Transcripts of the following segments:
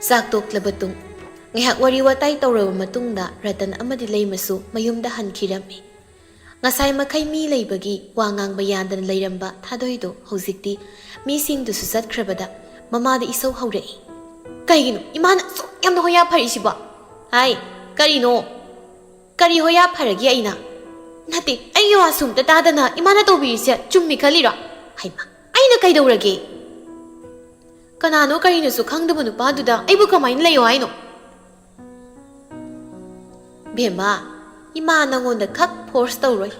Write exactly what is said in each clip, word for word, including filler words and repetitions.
ꯆꯥꯛ ꯇꯣꯛꯂꯕ ꯇꯨꯡ, ꯉꯥꯏꯍꯥꯛ ꯋꯥꯔꯤ ꯋꯥꯇꯥꯏ ꯇꯧꯔꯕ ꯃꯇꯨꯡꯗ ꯔꯇꯟ ꯑꯃꯗꯤ ꯂꯩꯃꯁꯨ ꯃꯌꯨꯝꯗ ꯍꯟꯈꯤꯔꯝꯃꯤ꯫ ꯉꯁꯥꯏ ꯃꯈꯩ ꯃꯤ ꯂꯩꯕꯒꯤ ꯋꯥ ꯉꯥꯡꯕ ꯌꯥꯗꯅ ꯂꯩꯔꯝꯕ ꯊꯥꯗꯣꯏꯗꯣ ꯍꯧꯖꯤꯛꯇꯤ ꯃꯤꯁꯤꯡꯗꯨꯁꯨ ꯆꯠꯈ꯭ꯔꯕꯗ ꯃꯃꯥꯗ ꯏꯁꯧ ꯍꯧꯔꯛꯏ꯫ "ꯀꯩꯒꯤꯅꯣ ꯏꯃꯥꯅ ꯑꯁꯨꯛ ꯌꯥꯝꯅ ꯍꯣꯌꯥ ꯐꯔꯤꯁꯤꯕꯣ? ꯍꯥꯏ, ꯀꯔꯤꯅꯣ? ꯀꯔꯤ ꯍꯣꯌꯥ ꯐꯔꯒꯦ ꯑꯩꯅ? ꯅꯠꯇꯦ, ꯑꯩꯒꯤ ꯋꯥꯁꯨ ꯑꯝꯇ ꯇꯥꯗꯅ ꯏꯃꯥꯅ ꯇꯧꯕꯤꯔꯤꯁꯦ ꯆꯨꯝꯃꯤ ꯈꯜꯂꯤꯔꯣ? ꯍꯩꯃꯥ, ꯑꯩꯅ ꯀꯩꯗꯧꯔꯒꯦ? ꯀꯅꯥꯅꯣ ꯀꯔꯤꯅꯣꯁꯨ ꯈꯪꯗꯕ ꯅꯨꯄꯥꯗꯨꯗ ꯑꯩꯕꯨ ꯀꯃꯥꯏꯅ ꯂꯩꯌꯣ ꯍꯥꯏꯅꯣ?" "ꯕꯦꯝꯃ, ꯏꯃꯥ ꯅꯪꯉꯣꯟꯗ ꯈꯛ ꯐꯣꯔꯁ ꯇꯧꯔꯣꯏ꯫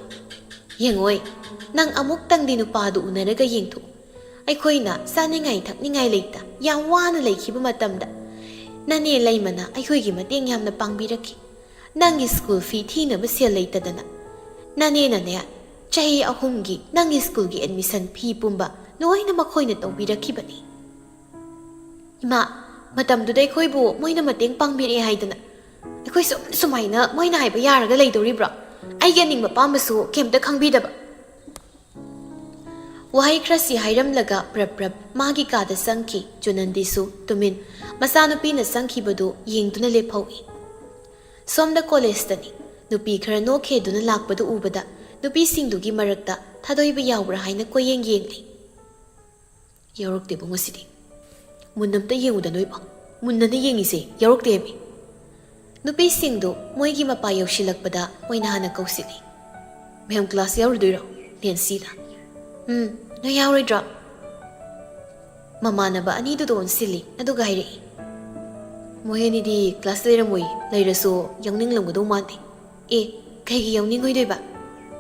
ꯌꯦꯡꯉꯣꯏ, ꯅꯪ ꯑꯃꯨꯛꯇꯪꯗꯤ ꯅꯨꯄꯥꯗꯨ ꯎꯅꯔꯒ ꯌꯦꯡꯊꯣꯛꯎ꯫ ꯑꯩꯈꯣꯏꯅ ꯆꯥꯅꯤꯡꯉꯥꯏ ꯊꯛꯅꯤꯡꯉꯥꯏ ꯂꯩꯇ ꯌꯥꯝ ꯋꯥꯅ ꯂꯩꯈꯤꯕ ꯃꯇꯝꯗ ꯅꯅꯦ ꯂꯩꯃꯅ ꯑꯩꯈꯣꯏꯒꯤ ꯃꯇꯦꯡ ꯌꯥꯝꯅ ꯄꯥꯡꯕꯤꯔꯛꯈꯤ꯫ ꯅꯪꯒꯤ ꯁ꯭ꯀꯨꯜ ꯐꯤ ꯊꯤꯅꯕ ꯁꯦꯜ ꯂꯩꯇꯗꯅ ꯅꯅꯦꯅꯅꯦ, ꯆꯍꯤ ꯑꯍꯨꯝꯒꯤ ꯅꯪꯒꯤ ꯁ꯭ꯀꯨꯜꯒꯤ ꯑꯦꯗꯃꯤꯁꯟ ꯐꯤ ꯄꯨꯝꯕ ꯂꯣꯏꯅ ꯃꯈꯣꯏꯅ ꯇꯧꯕꯤꯔꯛꯈꯤꯕꯅꯤ꯫ ꯏꯃꯥ, ꯃꯇꯝꯗꯨꯗ ꯑꯩꯈꯣꯏꯕꯨ ꯃꯣꯏꯅ ꯃꯇꯦꯡ ꯄꯥꯡꯕꯤꯔꯛꯑꯦ ꯍꯥꯏꯗꯅ ꯑꯩꯈꯣꯏ ꯁꯨꯝ ꯁꯨꯃꯥꯏꯅ ꯃꯣꯏꯅ ꯍꯥꯏꯕ ꯌꯥꯔꯒ ꯂꯩꯗꯧꯔꯤꯕ꯭ꯔꯣ? ꯑꯩꯒꯤ ꯑꯅꯤꯡꯕ ꯑꯄꯥꯝꯕꯁꯨ ꯀꯩꯝꯇ ꯈꯪꯕꯤꯗꯕ?" ꯋꯥꯍꯩ ꯈꯔꯁꯤ ꯍꯥꯏꯔꯝꯂꯒ ꯄ꯭ꯔꯞ ꯄ꯭ꯔꯞ ꯃꯥꯒꯤ ꯀꯥꯗ ꯆꯪꯈꯤ꯫ ꯆꯨꯅꯟꯗꯤꯁꯨ ꯇꯨꯃꯤꯟ ꯃꯆꯥꯅꯨꯄꯤꯅ ꯆꯪꯈꯤꯕꯗꯨ ꯌꯦꯡꯗꯨꯅ ꯂꯦꯞꯍꯧꯏ꯫ ꯁꯣꯝꯗ ꯀꯣꯂꯦꯖꯇꯅꯤ꯫ ꯅꯨꯄꯤ ꯈꯔ ꯅꯣꯛꯈꯦꯗꯨꯅ ꯂꯥꯛꯄꯗꯨ ꯎꯕꯗ ꯅꯨꯄꯤꯁꯤꯡꯗꯨꯒꯤ ꯃꯔꯛꯇ ꯊꯥꯗꯣꯏꯕ ꯌꯥꯎꯕ꯭ꯔꯥ ꯍꯥꯏꯅ ꯀꯣꯏꯌꯦꯡ ꯌꯦꯡꯂꯤ꯫ "ꯌꯥꯎꯔꯛꯇꯦꯕꯨ ꯉꯁꯤꯗꯤ꯫ ꯃꯨꯟꯅ ꯑꯝꯇ ꯌꯦꯡꯉꯨꯗ ꯅꯣꯏꯕꯣ꯫ ꯃꯨꯟꯅꯅ ꯌꯦꯡꯉꯤꯁꯦ ꯌꯥꯎꯔꯛꯇꯦ ꯍꯥꯏꯕꯤ꯫" ꯅꯨꯄꯤꯁꯤꯡꯗꯨ ꯃꯣꯏꯒꯤ ꯃꯄꯥ ꯌꯧꯁꯤꯜꯂꯛꯄꯗ ꯃꯣꯏꯅ ꯍꯥꯟꯅ ꯀꯧꯁꯤꯜꯂꯤ꯫ "ꯃꯦꯝ, ꯀ꯭ꯂꯥꯁ ꯌꯥꯎꯔꯨꯗꯣꯏꯔꯣ?" ꯅꯦꯟꯁꯤꯅ꯫ "ꯎꯝ, ꯅꯣꯏ ꯌꯥꯎꯔꯣꯏꯗ꯭ꯔꯣ?" ꯃꯃꯥꯟꯅꯕ ꯑꯅꯤꯗꯨꯗ ꯑꯣꯟꯁꯤꯜꯂꯤ, ꯑꯗꯨꯒ ꯍꯥꯏꯔꯛꯏ, "ꯃꯣꯏ ꯑꯅꯤꯗꯤ ꯀ꯭ꯂꯥꯁ ꯂꯩꯔꯝꯃꯣꯏ, ꯂꯩꯔꯁꯨ ꯌꯥꯎꯅꯤꯡꯂꯝꯒꯗꯧ ꯃꯥꯟꯗꯦ꯫" "ꯑꯦ, ꯀꯩꯒꯤ ꯌꯥꯎꯅꯤꯡꯉꯣꯏꯗꯣꯏꯕ?"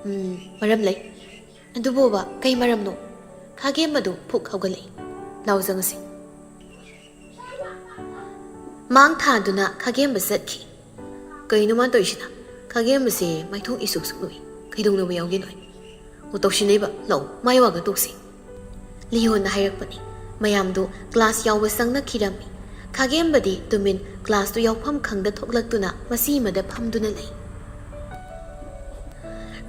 "ꯎꯝ, ꯃꯔꯝ ꯂꯩ꯫" "ꯑꯗꯨꯕꯣꯕ, ꯀꯩ ꯃꯔꯝꯅꯣ?" ꯈꯥꯒꯦꯝꯕꯗꯨ ꯐꯨꯛ ꯍꯧꯒꯠꯂꯛꯏ꯫ "ꯂꯥꯎ ꯆꯪꯉꯁꯤ꯫" ꯃꯥꯡ ꯊꯥꯗꯨꯅ ꯈꯥꯒꯦꯝꯕ ꯆꯠꯈꯤ꯫ "ꯀꯩꯅꯣ ꯃꯥꯅ ꯇꯧꯔꯤꯁꯤꯅ? ꯈꯥꯒꯦꯝꯕꯁꯦ ꯃꯥꯏꯊꯣꯡ ꯏꯁꯨꯛ ꯁꯨꯛ ꯅꯣꯛꯏ꯫ ꯀꯩꯗꯧꯅꯕ ꯌꯥꯎꯒꯦ ꯅꯣꯏ? ꯑꯣ, ꯇꯧꯁꯤꯟꯅꯩꯕ? ꯂꯥꯛꯑꯣ, ꯃꯥꯏ ꯋꯥꯒ ꯇꯣꯛꯁꯤ꯫" ꯂꯤꯌꯣꯟꯅ ꯍꯥꯏꯔꯛꯄꯅꯤ꯫ ꯃꯌꯥꯝꯗꯨ ꯀ꯭ꯂꯥꯁ ꯌꯥꯎꯕ ꯆꯪꯅꯈꯤꯔꯝꯃꯤ꯫ ꯈꯥꯒꯦꯝꯕꯗꯤ ꯇꯨꯃꯤꯟ ꯀ꯭ꯂꯥꯁꯇꯨ ꯌꯥꯎꯐꯝ ꯈꯪꯗ ꯊꯣꯛꯂꯛꯇꯨꯅ ꯃꯆꯤ ꯑꯃꯗ ꯐꯝꯗꯨꯅ ꯂꯩ꯫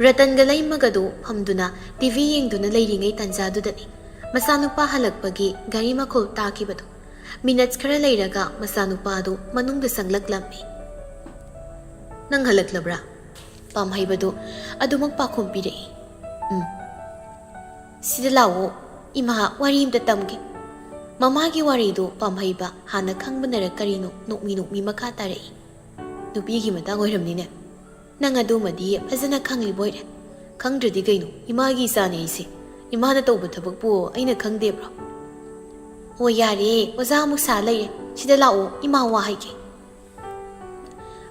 ꯔꯇꯟꯒ ꯂꯩꯃꯒꯗꯨ ꯐꯝꯗꯨꯅ ꯇꯤ ꯚꯤ ꯌꯦꯡꯗꯨꯅ ꯂꯩꯔꯤꯉꯩ ꯇꯥꯟꯖꯥꯗꯨꯗꯅꯤ ꯃꯆꯥꯅꯨꯄꯥ ꯍꯜꯂꯛꯄꯒꯤ ꯒꯥꯔꯤ ꯃꯈꯣꯜ ꯇꯥꯈꯤꯕꯗꯨ꯫ ꯃꯤꯅꯠꯁ ꯈꯔ ꯂꯩꯔꯒ ꯃꯆꯥꯅꯨꯄꯥꯗꯨ ꯃꯅꯨꯡꯗ ꯆꯪꯂꯛꯂꯝꯃꯤ꯫ "ꯅꯪ ꯍꯜꯂꯛꯂꯕ꯭ꯔꯥ?" ꯄꯥꯝꯍꯩꯕꯗꯨ ꯑꯗꯨꯃꯛ ꯄꯥꯎꯈꯨꯝ ꯄꯤꯔꯛꯏ꯫ "ꯎꯝ꯫ ꯁꯤꯗ ꯂꯥꯛꯑꯣ, ꯏꯃꯥ ꯋꯥꯔꯤ ꯑꯝꯇ ꯇꯝꯒꯦ꯫" ꯃꯃꯥꯒꯤ ꯋꯥꯔꯤꯗꯨ ꯄꯥꯝꯍꯩꯕ ꯍꯥꯟꯅ ꯈꯪꯕꯅꯔ ꯀꯔꯤꯅꯣ ꯅꯣꯛꯃꯤ ꯅꯣꯛꯃꯤ ꯃꯈꯥ ꯇꯥꯔꯛꯏ꯫ "ꯅꯨꯄꯤꯒꯤ ꯃꯇꯥꯡ ꯑꯣꯏꯔꯝꯅꯤꯅꯦ꯫ ꯅꯪ ꯑꯗꯨꯃꯗꯤ ꯐꯖꯅ ꯈꯪꯂꯤꯕꯣꯏꯔꯦ꯫" "ꯈꯪꯗ꯭ꯔꯗꯤ ꯀꯩꯅꯣ, ꯏꯃꯥꯒꯤ ꯏꯆꯥꯅꯦ ꯑꯩꯁꯦ꯫ ꯏꯃꯥꯅ ꯇꯧꯕ ꯊꯕꯛꯄꯨ ꯑꯩꯅ ꯈꯪꯗꯦꯕ꯭ꯔꯣ?" "ꯑꯣ, ꯌꯥꯔꯦ, ꯑꯣꯖꯥ ꯑꯃꯨꯛ ꯁꯥ ꯂꯩꯔꯦ꯫ ꯁꯤꯗ ꯂꯥꯛꯑꯣ, ꯏꯃꯥ ꯋꯥ ꯍꯥꯏꯒꯦ꯫"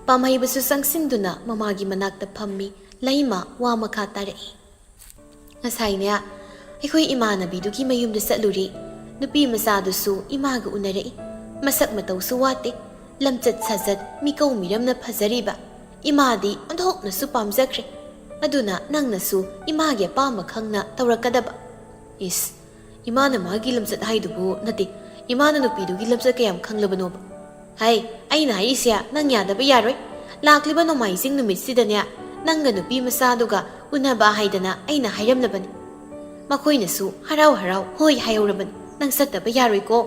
ꯄꯥꯝꯍꯩꯕꯁꯨ ꯆꯪꯁꯤꯟꯗꯨꯅ ꯃꯃꯥꯒꯤ ꯃꯅꯥꯛꯇ ꯐꯝꯃꯤ꯫ ꯂꯩꯃ ꯋꯥ ꯃꯈꯥ ꯇꯥꯔꯛꯏ꯫ "ꯉꯁꯥꯏꯅꯦ, ꯑꯩꯈꯣꯏ ꯏꯃꯥꯟꯅꯕꯤꯗꯨꯒꯤ ꯃꯌꯨꯝꯗ ꯆꯠꯂꯨꯔꯦ꯫ ꯅꯨꯄꯤ ꯃꯆꯥꯗꯨꯁꯨ ꯏꯃꯥꯒ ꯎꯅꯔꯛꯏ꯫ ꯃꯁꯛ ꯃꯇꯧꯁꯨ ꯋꯥꯠꯇꯦ꯫ ꯂꯝꯆꯠ ꯁꯥꯖꯠ, ꯃꯤꯀꯧ ꯃꯤꯔꯝꯅ ꯐꯖꯔꯤꯕ꯫ ꯏꯃꯥꯗꯤ ꯑꯣꯟꯊꯣꯛꯅꯁꯨ ꯄꯥꯝꯖꯈ꯭ꯔꯦ꯫ ꯑꯗꯨꯅ ꯅꯪꯅꯁꯨ ꯏꯃꯥꯒꯤ ꯑꯄꯥꯝꯕ ꯈꯪꯅ ꯇꯧꯔꯛꯀꯗꯕ꯫" "ꯏꯁ, ꯏꯃꯥꯅ ꯃꯥꯒꯤ ꯂꯝꯆꯠ ꯍꯥꯏꯗꯨꯕꯨ ꯅꯠꯇꯦ, ꯏꯃꯥꯅ ꯅꯨꯄꯤꯗꯨꯒꯤ ꯂꯝꯆꯠ ꯀꯌꯥꯝ ꯈꯪꯂꯕꯅꯣꯕ?" "ꯍꯩ, ꯑꯩꯅ ꯍꯥꯏꯔꯤꯁꯦ ꯅꯪ ꯌꯥꯗꯕ ꯌꯥꯔꯣꯏ꯫ ꯂꯥꯛꯂꯤꯕ ꯅꯣꯡꯃꯥꯏꯖꯤꯡ ꯅꯨꯃꯤꯠꯁꯤꯗꯅꯦ, ꯅꯪꯒ ꯅꯨꯄꯤ ꯃꯆꯥꯗꯨꯒ ꯎꯅꯕ ꯍꯥꯏꯗꯅ ꯑꯩꯅ ꯍꯥꯏꯔꯝꯂꯕꯅꯤ꯫ ꯃꯈꯣꯏꯅꯁꯨ ꯍꯔꯥꯎ ꯍꯔꯥꯎ ꯍꯣꯏ ꯍꯥꯏꯍꯧꯔꯕꯅꯤ꯫ ꯅꯪ ꯆꯠꯇꯕ ꯌꯥꯔꯣꯏꯀꯣ꯫"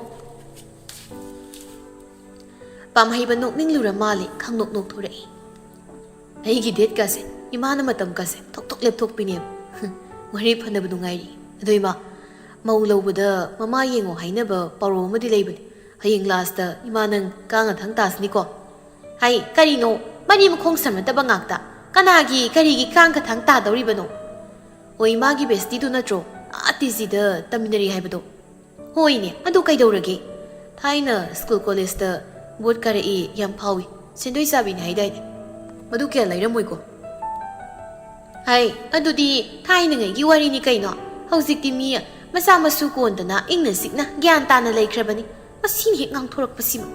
ꯄꯥꯝꯍꯩꯕ ꯅꯣꯛꯅꯤꯡꯂꯨꯔ ꯃꯥꯜꯂꯦ, ꯈꯪꯅꯣꯛ ꯅꯣꯛꯊꯣꯔꯛꯏ꯫ "ꯑꯩꯒꯤ ꯗꯦꯠꯀꯥꯁꯦ, ꯏꯃꯥꯅ ꯃꯇꯝꯒꯥꯁꯦ ꯊꯣꯛ ꯊꯣꯛ ꯂꯦꯞꯊꯣꯛꯄꯤꯅꯦꯕ꯫ ꯋꯥꯔꯤ ꯐꯅꯕ ꯅꯨꯡꯉꯥꯏꯔꯤ꯫ ꯑꯗꯣ ꯏꯃꯥ, ꯃꯧ ꯂꯧꯕꯗ ꯃꯃꯥ ꯌꯦꯡꯉꯣ ꯍꯥꯏꯅꯕ ꯄꯥꯎꯔꯧ ꯑꯃꯗꯤ ꯂꯩꯕꯅꯤ꯫ ꯍꯌꯦꯡ ꯂꯥꯁꯇ ꯏꯃꯥ ꯅꯪ ꯀꯥꯡ ꯑꯊꯪ ꯇꯥꯁꯤꯅꯤꯀꯣ꯫" "ꯍꯥꯏ, ꯀꯔꯤꯅꯣ? ꯃꯔꯤ ꯃꯈꯣꯡ ꯁꯝꯅꯗꯕ ꯉꯥꯛꯇ꯫ ꯀꯅꯥꯒꯤ ꯀꯔꯤꯒꯤ ꯀꯥꯡ ꯀꯊꯪ ꯇꯥꯗꯧꯔꯤꯕꯅꯣ?" "ꯑꯣ, ꯏꯃꯥꯒꯤ ꯕꯦꯁꯇꯤꯗꯨ ꯅꯠꯇ꯭ꯔꯣ? ꯑꯥ ꯇꯤ ꯖꯤꯗ ꯇꯝꯃꯤꯟꯅꯔꯤ ꯍꯥꯏꯕꯗꯣ?" "ꯍꯣꯏꯅꯦ, ꯑꯗꯨ ꯀꯩꯗꯧꯔꯒꯦ? ꯊꯥꯏꯅ ꯁ꯭ꯀꯨꯜ ꯀꯣꯂꯦꯖꯇ ꯕꯣꯠ ꯀꯥꯔꯛꯏ, ꯌꯥꯝ ꯐꯥꯎꯏ꯫ ꯁꯦꯟꯗꯣꯏ ꯆꯥꯕꯤꯅꯤ ꯍꯥꯏꯗꯥꯏꯅꯦ? ꯃꯗꯨ ꯀꯌꯥ ꯂꯩꯔꯝꯃꯣꯏꯀꯣ?" "ꯍꯥꯏ, ꯑꯗꯨꯗꯤ ꯊꯥꯏꯅꯉꯩꯒꯤ ꯋꯥꯔꯤꯅꯤ ꯀꯩꯅꯣ꯫ ꯍꯧꯖꯤꯛꯇꯤ ꯃꯤ ꯃꯆꯥ ꯃꯁꯨ ꯀꯣꯟꯗꯅ ꯏꯪꯅ ꯆꯤꯛꯅ ꯒ꯭ꯌꯥꯟ ꯇꯥꯅ ꯂꯩꯈ꯭ꯔꯕꯅꯤ꯫ ꯃꯁꯤꯅ ꯍꯦꯛ ꯉꯥꯡꯊꯣꯔꯛꯄꯁꯤꯃ꯫